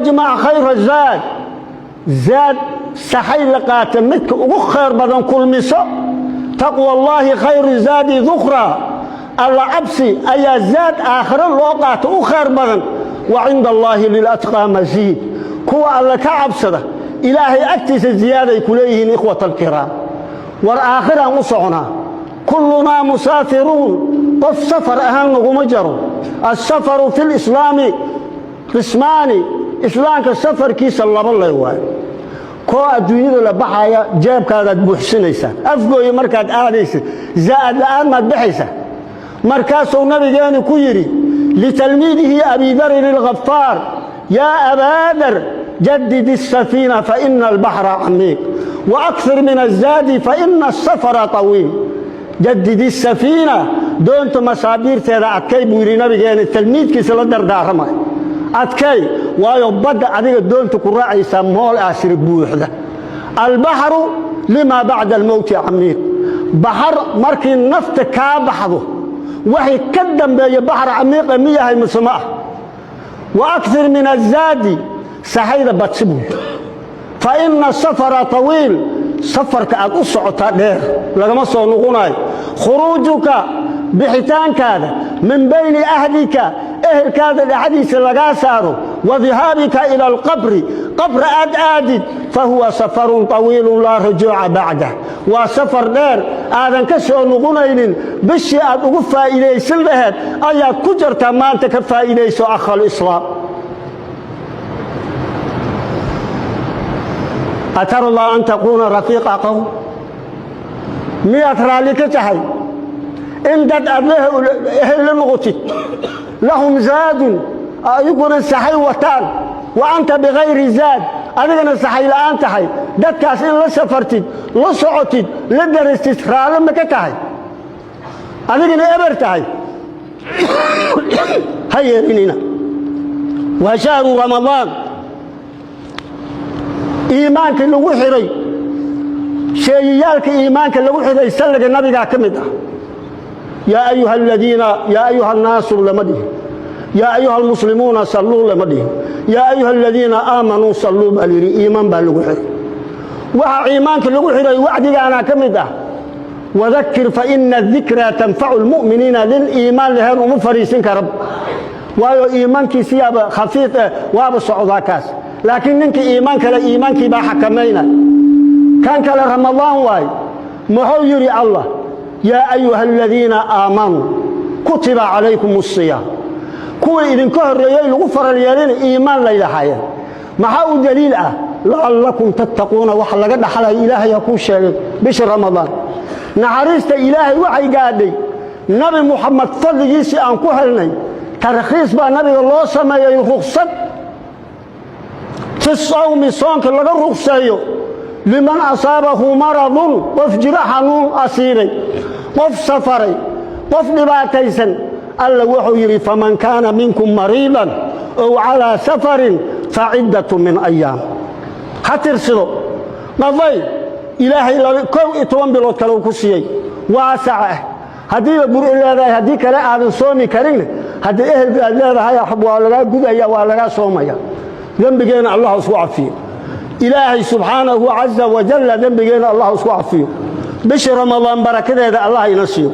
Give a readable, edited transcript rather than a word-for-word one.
Wajmac khayra zaad, zaad saxay la qaata midka ugu khayr badan kulmiso. Taqwa Allaahi khayru zaadi dukraa, Alla cabsi ayaa zaad aakhiro loo qaato u khayr badan. Wa cinda Allaahi lilatqaa masiid, kuwa Alle ka cabsada Ilaahay agtiisa ziyaaday ku leeyihiin. Ikhwata alkiraam, war aakhiraan u soconaa. Kullunaa musaafiruun, qof safar ahaan naguma jaro. Alsafaru fi lislaami qismaani, islaamka safarkiisa laba lay waayo. Koo adduunyada la baxaya, jeebkaadaad buuxsanaysaa. Afgooye markaad aadaysa, zaa'ad la'aan maad baxaysaa. Markaasuu nabigeenu ku yidhi litalmiidihi Abidarin alghafaar: "Yaa Abaadar, jadid الsafiina faina albaxra camiiq, waakir min azaadi faina asafara طawiil." "Jadid الsafiina", doonta masaabiirteeda adkay, buu yidhi nabigeena talmiidkiisa la dardaaramay. Adkay, waayo badda adiga doonta ku raacaysaa mool aasira buuxda. Albaxru limaa bacda almowti camiiq, baxar markii nafta kaa baxdo waxay ka dambeeya baxar camiiqa mi yahay mise ma ah? Wa akir min azaadi, sahayda badsi, buu yidhi. Fa ina asafara طawiil, safarka aad u socotaa dheer, lagama soo noqonayo. Khuruujuka, bixitaankaada, min bayni ahlika, ehelkaada dhexdiisa lagaa saaro, wa dihaabika ila alqabri, qabri aad aadid, fa huwa safarun طawiilun laa rujuuca bacdah. Waa safar dheer aadan ka soo noqonaynin. Bishii aad ugu faa'iidaysan laheed ayaad ku jartaa maanta. Ka faa'iidayso, akha alislaam. Atardaa an takuuna rafiiqa qowm? Miyaad raalli ka tahay in dad aad ehel la noqotid, lahum zaadun, ayaguna saxay wataan, wa anta bikayri zaad, adigana saxay la'aan tahay? Dadkaas in la safartid, la socotid, la darastid, raalli ma ka tahay, adigana eber tahay? Ha yeelinina. Waa shahru Ramadaan, iimaankii lagu xidhay, sheeyiyaalka iimaanka lagu xidhay salliga nabigaa ka mid ah. Yaa ayuha aladiina, yaa ayuha annaasu lama dhihin, yaa ayuha almuslimuuna salluu lama dhihin, yaa ayuha aladiina aamanuu salluu baa layidhi. Iimaan baa lagu xidhay. Waxa iimaanka lagu xidhay wacdigaanaa ka mid ah. Wadakir faina adikraa tanfacu lmu'miniina. Nin iimaan lahayn uma fadhiisin kara, waayo iimaankiisiyaaba khafiif eh, waaba socdaa kaas. Laakiin ninkii iimaan kale, iimaankii baa xakamayna kan kale. Ramadaan waay. Muxuu yidhi Allah? Yaa ayuha aladiina aamanuu kutiba calaykum asiyaam. Kuwii idinka horreeyey lagu faral yeelina iimaan laylahaayeen. Maxaa u daliil ah? Lacallakum tattaquuna. Waxa laga dhaxlaya Ilaahay ha kuu sheegay. Bisha Ramadaan naxariista Ilaahay waxay gaadhay Nabi Muxamed fadligiisii aan ku helnay. Tarkhiis baa nabiga loo sameeyey, ruksad fi sawmi, soonka laga rukseeyo, liman asaabahu maradun, qof jiro xanuun asiibay, qof safaray, qof dhibaataysan. Alla wuxuu yidhi: "Faman kaana minkum mariidan ow calaa safarin faciddatu min ayaam." Ha tirsido qaday. Ilaahay 11 bilood kale uu ku siiyey, waasaca ah. Haddiiba buri leedahay, haddii kale aadan soomi karin, haddii ehelka aad leedahay, waa lagaa gudaya, waa lagaa soomaya. Dembigeenna Allah isku cafiyo. Ilaahay subxaanahu caza wajalla dembigeenna Allah isku cafiyo. Bishii Ramadaan barakadeeda Allah ina siiyo.